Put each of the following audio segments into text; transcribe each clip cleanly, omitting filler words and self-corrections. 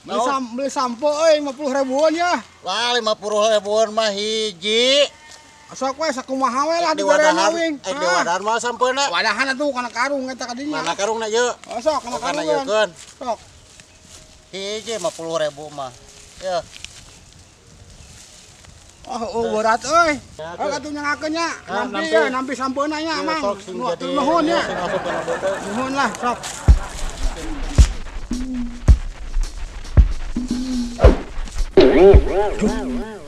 Mang, beli sampo euy 50 ribuan ya. Lah 50 ribuan mah hiji. Sok we sakumaha we lah dibarena wing. Eh di wadahan mah sampeuna. Wadahan atuh kana karung eta ka dinya. Mana karungna ieu? Oh sok kana karung. Kana sok. Hiji 50 ribu mah. Ya. Oh, berat euy. Oh atuh nyangakeun nya. Nampi ya, nampi sampeuna nya, Mang. Nuhun nya. Nuhun lah, sok. Duh,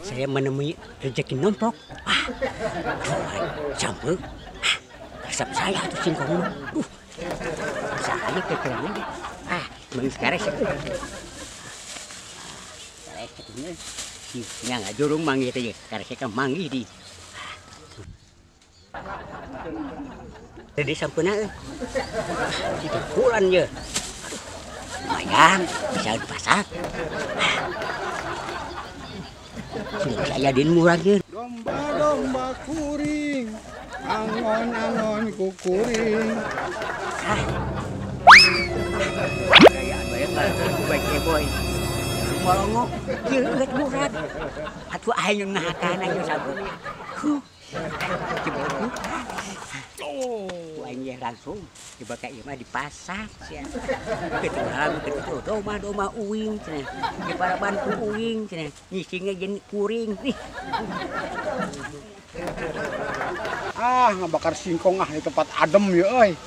saya menemui rezeki nomplok. Ah, sampe. Ah, resep saya tuh singkong. Duh, saya kekerangan. Ah, emang sekarang sih. Nya nggak jurung manggih teh, karena saya kan manggih di. Jadi sampuna, itu bulan je. Lumayan, bisa dipasak. Saya din murah je. Domba-domba kuring, angon-angon kukuring. Ah. Gayaan banget lah, baik boy. Bolongo, jeut murah. Atuh aing ngahakan aing sabun. Huh. Ciboku. Oh, aing langsung dibaca ieu mah di pasar sia. Ketinggalan kitu doma-doma uing cenah. Di paraban ku uing cenah. Ngisingna jeung kuring. Ih. Ah, ngabakar singkong ah di tempat adem ya euy.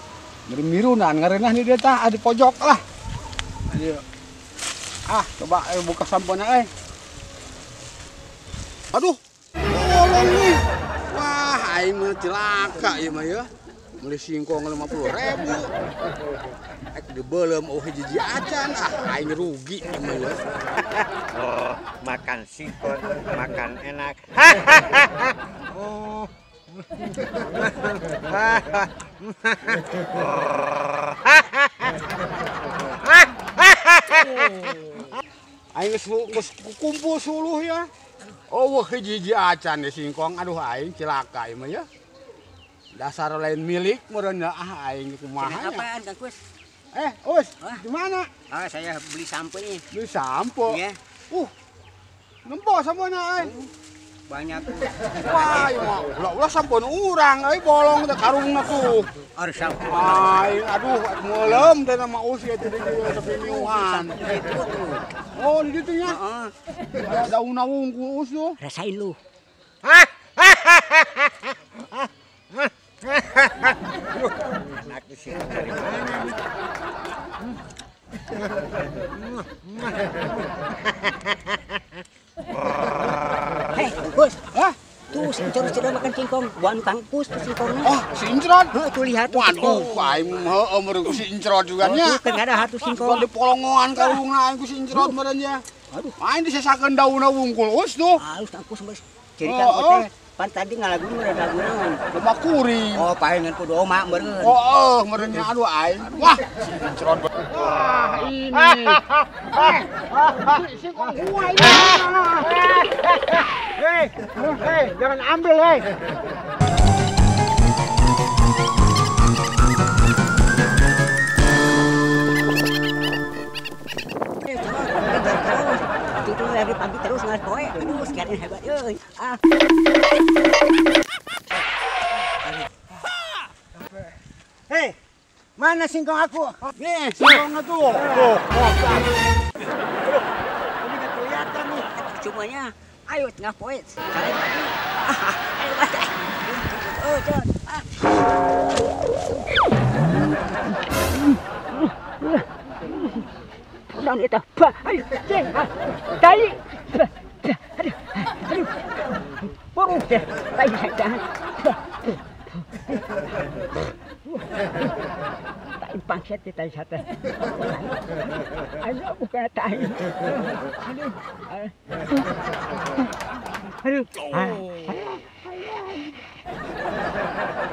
Miru-mirunan ngareunah di dieu tah di pojok lah. Ayo. Ah, coba buka sampona euy. Aduh, bolong nih. Wah, aing mah celaka ieu mah ya. Beli singkong 50 ribu. Ek dibelem oh hiji acan ah aing rugi ieu mah ya. Oh, makan singkong, makan enak. Oh. Aing geus kumpul suluh ya. Oh, hiji-hiji acan ya singkong. Aduh aing cilaka ieu mah ya. Dasar lain milik meureun ah aing kumaha nya. Apaan Kang Kus? Eh, Us, di mana? Ah, saya beli sampo nih. Beli sampo? Iya. Nempo sampona euy. Banyak. Wah, ieu mah ulah-ulah sampon urang euy bolong teh karungna tuh. Harus sampo. Aing aduh meuleum teh nama Us ieu teh di tepi miuhan. Oh, di ditu nya. Heeh. Daunna wungkul Us tuh. Rasain lu. Aduh, anak sih dari mana nih? Hei, Gus. Hah? Tuh si Encrot sudah makan singkong. Wan Kang Kus tuh singkongnya. Oh, si Encrot? Heuh, tuh lihat tuh. Waduh, aing heueuh meureun ku si Encrot juga nya. Tuh kan ada hatu singkong. Di polongoan karungna aing ku si Encrot meureun nya. Aduh, aing disesakeun daunna wungkul Us tuh. Halus Kang Kus geus. Jadi Kang Kus teh pan tadi ngalagu meureun lagu naon? Domba kuring. Oh, palingan ku doma meureun. Oh, meureun nya aduh aing. Wah, si Encrot. Wah, ini. Singkong gua ini. Hei, hei, jangan ambil, hei. Itu dari pagi terus nggak poe. Aduh, sekarang hebat euy. Ah. Hei, mana singkong aku? Nih, singkongnya tuh. Tuh. Aduh, ini nggak kelihatan nih. Cumanya ayo tengah poe. Sekali lagi. Ayo baca. Oh, John. Ah. Dan itu, ayo, ceng, tai, aduh, aduh, buruk deh, tai jangan, tai pangset di tai sate, ayo bukan tai, aduh, aduh,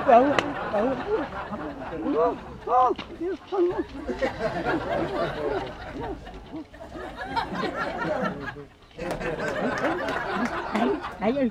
bau, bau, oh, Ayo.